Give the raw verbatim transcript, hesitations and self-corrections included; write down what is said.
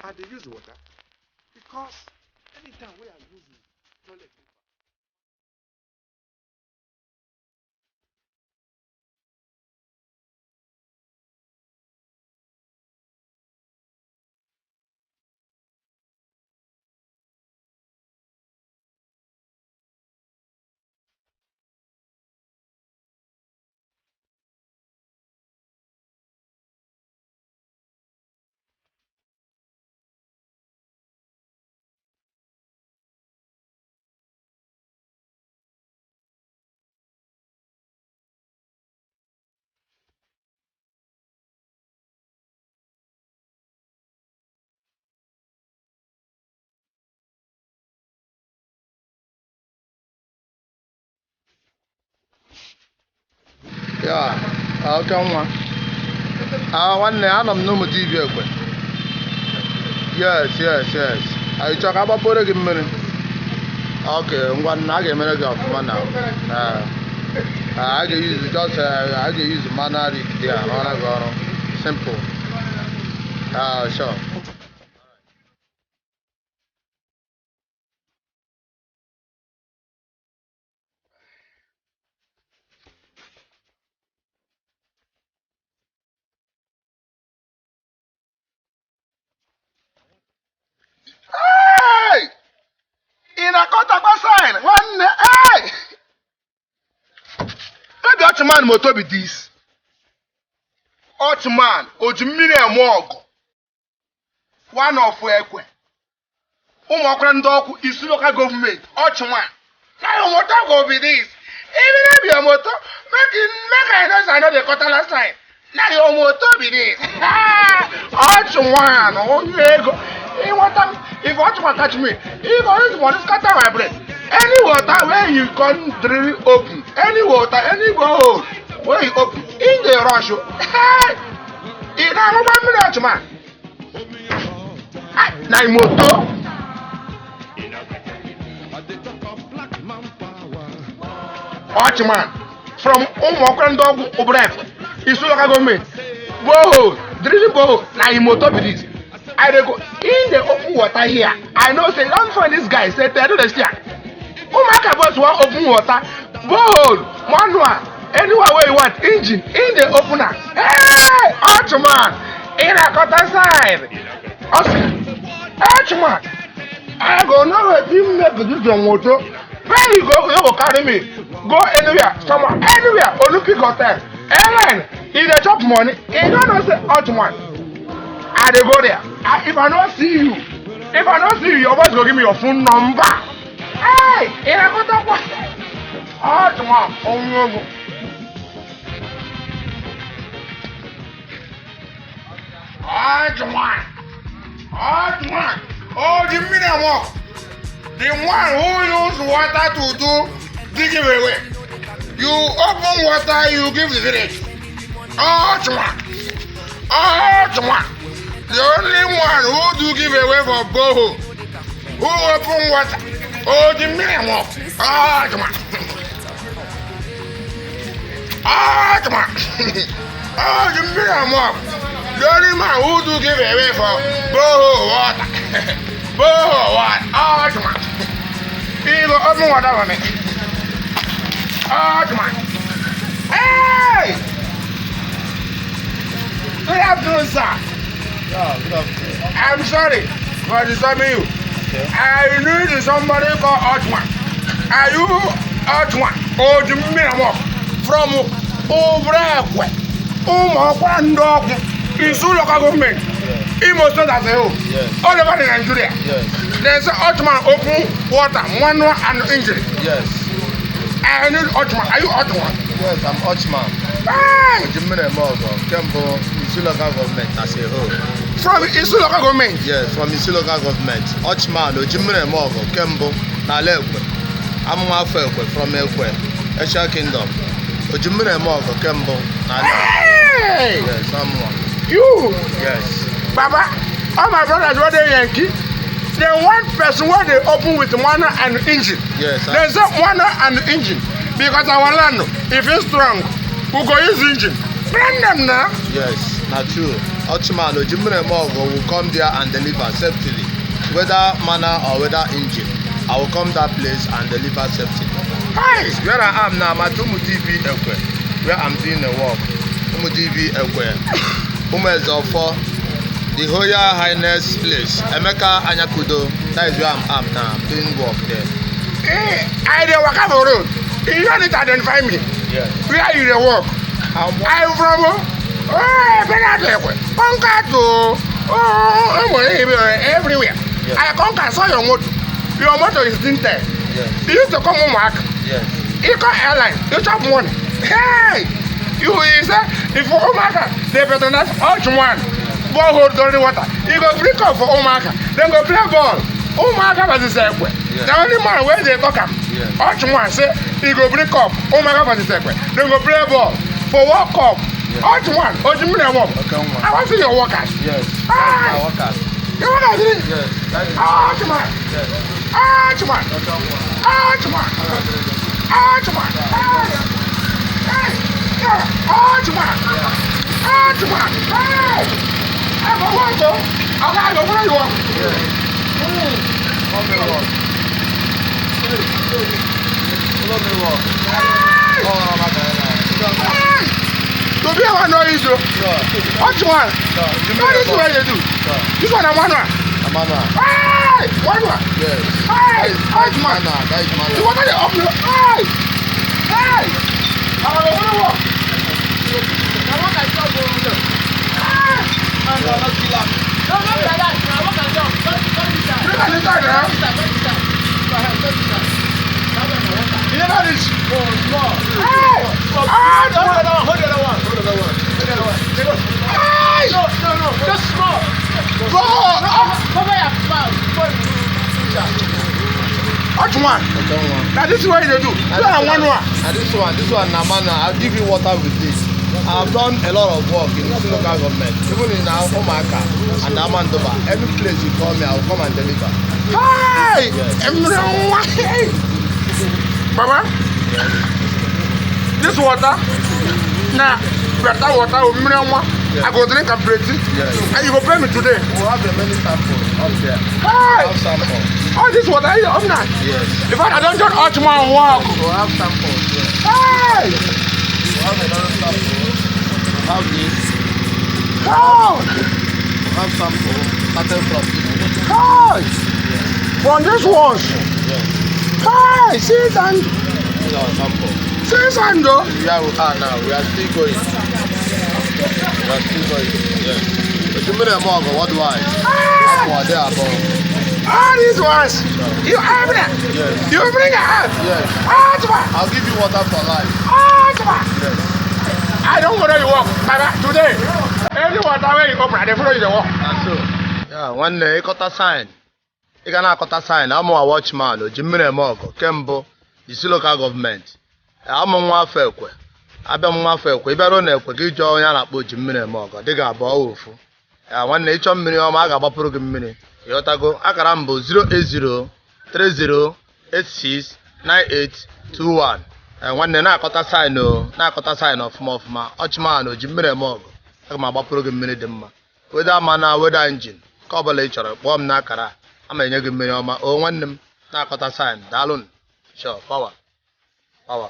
I dey use water because anytime wey I use toilet paper. Ya, oke nwa. Ah, nwanne, anọ m n'ụmụ dibịa ekwe. Yes, yes, yes. Ah, ị chọ ka agbapụrụ gị mmiri? Okay, ngwa nna, a ga-emere gị ọfụma na. Ah, ah, a ga-use just, ah, a ga-use manual rig dị a rụọra gị ọrụ. Simple. Ah, sure. Hey! Ị na-akọtakwa sign, nwanne? Hey! Maybe Ochiman moto be this. Ochiman, o ji mmiri eme ọgụ. One of Ekwe. Ụmụ ọkwara ndị ọkụ, Isu local government, Ochiman. Na your motor go be this. Even if your motor, make it, make I know say I no dey cut last time. Na your motor be this. Ochiman, onye ego. Ị nweta m, if Ochiman catch me, he go use money scatter my brain. Any water wey you come drill open, any water, any borehole wey you open, he dey rush o. Hey! Ị na-aṅụkwa mmiri, Ochiman? Ah, na im moto. Ochiman, from ụmụ ọkwara ndị ọkụ Obref, Isu local government, borehole, drilling borehole, na im moto be this. I dey go, he dey open water here. I know say, don find this guy, say, tell the share. Ụmụaka boys wan open water, borehole, manual, anywhere wey you want, engine, he dey open am. Hey, Ochiman, ị na-akọta sign. Ọ sị, Ochiman, I go know wetin make this your motor. Where you go, you go carry me go anywhere, somewhere, anywhere, Olympic Hotel. Airline, e dey chop money. E no know say Ochiman, I dey go there. I, if I no see you, if I no see you, your boys go give me your phone number. Hey, ị na-akọtakwa? Ochiman, onye ego. Ochiman. Ochiman. Oh, the mineral work. The one who use water to do the giveaway. You open water, you give the village. Ochiman. Ochiman. The only one who do giveaway for borehole. Who open water? Oh, the mineral work. Ochiman. Ochiman. Oh, the mineral work. The only man who do giveaway for borehole water. Borehole water. Ochiman. He go open water for me. Ochiman. Hey! Good afternoon, sir. Yeah, good afternoon. I'm sorry for disturbing you. Okay. I need somebody called Ochiman. Are you Ochiman? Ojimmiramo from Obrekwe, Umuokwa Ndoku, Isu local government, yes, Imo State as a whole, yes, all over the Nigeria. Yes. They say Ochiman open water, manual and engine. Yes. I need Ochiman. Are you Ochiman? Yes, I'm Ochiman. Hey! Ojimmiramo Ogo, Kembo, Isu local government as a whole. From Isu local government? Yes, from Isu local government. Ochiman, Ojimmiramo Ogo, Kembo, n'ala Ekwe. Amụma afọ Ekwe, from Ekwe, Asia Kingdom. Ojimmiramo Ogo, Kembo, n'ala Ekwe. Hey! Yes, Amụma. You? Yes. Baba, all my brothers wey dey Yankee, they want person wey dey open with manual and engine. Yes, sir. They say manual and engine because our land, if it's strong, we go use engine. Blame them now. Yes, na true. Watchman Ojimiremog will come there and deliver safely, whether manual or whether engine. I will come that place and deliver safely. Hi, where I am now, I'm at Umu D V Ekwe, where I'm doing the work. Umu D V Ekwe, Umu Ezofo, the Royal Highness place, Emeka Anyakudo. That is where I'm, I'm now. I'm doing work there. Eh, I dey waka for road. You don't need to identify me. Yes. Where you dey work? I'm from, oh, oh, Emeka Ekwe. Conquer to, oh, oh, oh, everywhere. Yes. I conquer, saw your motor. Your motor is tinted. Yes. You used to come home work. Yes. You call airline. You chop money. Hey! You, you say, if Umaka, they patronize Watchman, borehole, dirty water. You go free cup for Umaka. Then go play ball. Umaka versus Ekwe. Yeah. The only man where they talk am. Yeah. Watchman say, he go bring cup. Umaka versus Ekwe. Then go play ball for World Cup. Yeah. Watchman, Ojimiremog. Okay, man. I want to see your workers. Yes. Ah! My workers. You want to see? Yes. That is Watchman. Yes. Watchman. Watchman. Watchman. Hey. Hey. Watchman. Watchman. Hey. I go want to. I go follow you. Yes. Mm. Follow me work. Follow me work. Hey. Oh, my God. Hey. To be our noise, oh. Sure. Watchman. Sure. You know this is what you do. Sure. This one, I'm one one. I'm one one. Hey! One one. Yes. Hey! Watchman. That is man. The water dey up. Hey! Hey! I'm on the water. I want to jump over there. Hey! Man, I'm not kill am. No, not like that. I want to jump. Don't, don't do that. Look at the side, huh? Don't do that. Don't do that. Don't do that. You never reach. No, no. Hey! Ah, no, no, no. Hold the other one. Hold the other one. Hold the other one. Hey! No, no, no. Just small. Bro, no. Cover your mouth. Watchman. Now this is what you do. Now this one, this one, this one, na man, I'll give you water with this. I've done a lot of work in this local government, even in Umaka and Amandoba. Any place you call me, I will come and deliver. Hi! Yes. Everyone. Baba, this water, na better water, oh, mineral one. Yes. I go drink am plenty. Yes. And you go pay me today. We have a many samples up there. Hey! We have samples. All this water is up now. Yes. In fact, I don join Watchman work. We have samples. Yes. Hey! We have another sample. We have this. Oh! We have sample. Started from this. Hey! From this ones. Yes. Hey, see, and This is our sample. See, and though. Where we are now, we are still going. We are still going. Yes. Ojimiremog, what do I? Ah! What they are about? All these ones, you have them. Yes. You bring it up. Yes. Watchman. I'll give you water for life. Watchman. Yes. I don't want to work, Baba, today. Any water where you open, they follow you the work. That's so. Yeah, one day, cut a sign. Ị ga na-akọta sign, amụwa Watchman Ojimiremog, nke mbụ, isi local government. Amụ nwa afọ Ekwe. Abịa m nwa afọ Ekwe, ị bịaruo na Ekwe, gị jụọ onye a na-akpọ Ojimiremog, dị gị abụọ ofu. Ya, nwanne, ịchọ mmiri ọma, a ga-agbapụrụ gị mmiri. Ịghọtago? Akara m bụ zero eight zero three zero eight six nine eight two one. Eh, nwanne, na-akọta sign o, na-akọta sign ọfụma ọfụma. Watchman Ojimiremog, aga m agbapụrụ gị mmiri dị mma. Whether manual, whether engine, nke ọbụla ị chọrọ, kpọọ m n'akara a. Ama enye gị mmiri ọma. O, nwanne m, na-akọta sign. Daalụ. Sure, power. Power.